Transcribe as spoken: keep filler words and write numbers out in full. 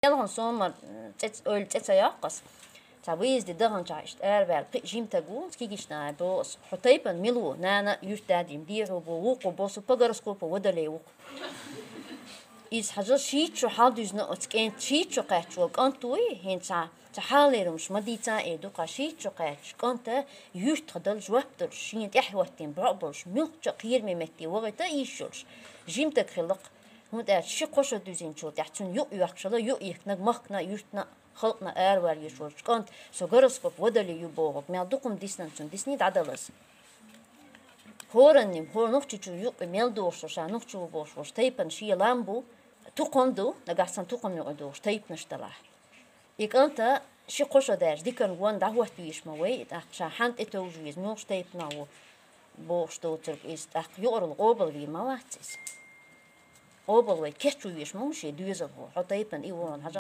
Ялхан сомар цӀе, ойла цӀе ца йоккхас. Цхьа выезде даханча иштта араваьлла кхин жимтаг ву, кигишна боху ас. Хьо тайпан мила ву, нана юрт дадим, дехьо бо, вукхо бо, со по гороскопу водолей ву-кх. Иза хьажа шийтта шо хьалдуьзна оцу кӀентан, шийтта шо кхаьчча волу кӀант вуй, хӀинца ца хьаллерумаш ма дийца а эр ду-кх, шийтта шо кхаьчча кӀанта юьртах дала жоп долуш, шена тӀаьхьахӀоттийна бӀо а болуш, муьлххачу а кхераме метте вахийта а йиш йолуш, жимтаг хилла-кх. ХӀунда аьлча ши-кхо шо дуьзинчул тӀаьхьа цунна юкъ йоьхкуш, юкъ йихкинарг махкана а, юьртана а, халкъана а аравала йиш волчу кӀант, со гороскоп водолей ю бохург, мел дукха хӀума дисна цунна, дисний дӀадалаза. ХӀоранним, хӀора Нохчийчуьра юкъа мел дохуш, ша нохчо ву бохуш волчу тайпана шен лам бу, тукхам ду, нагахь санна тукхам юкъа дохуш тайпанаш далахь. И кӀанта ши-кхо шо даьржа диканга вон дӀахӀотта везаш ма вай, и тӀаккха ша хьанна тӀетовжа веза, муьлхачу тайпанах ву бохуш доцург иза, тӀаккха юкъаралла къобалвийр ма вац иза. Къобал вай кечву везаш ма ву шен доьзалхо, хьо тайпана и вон хьажа.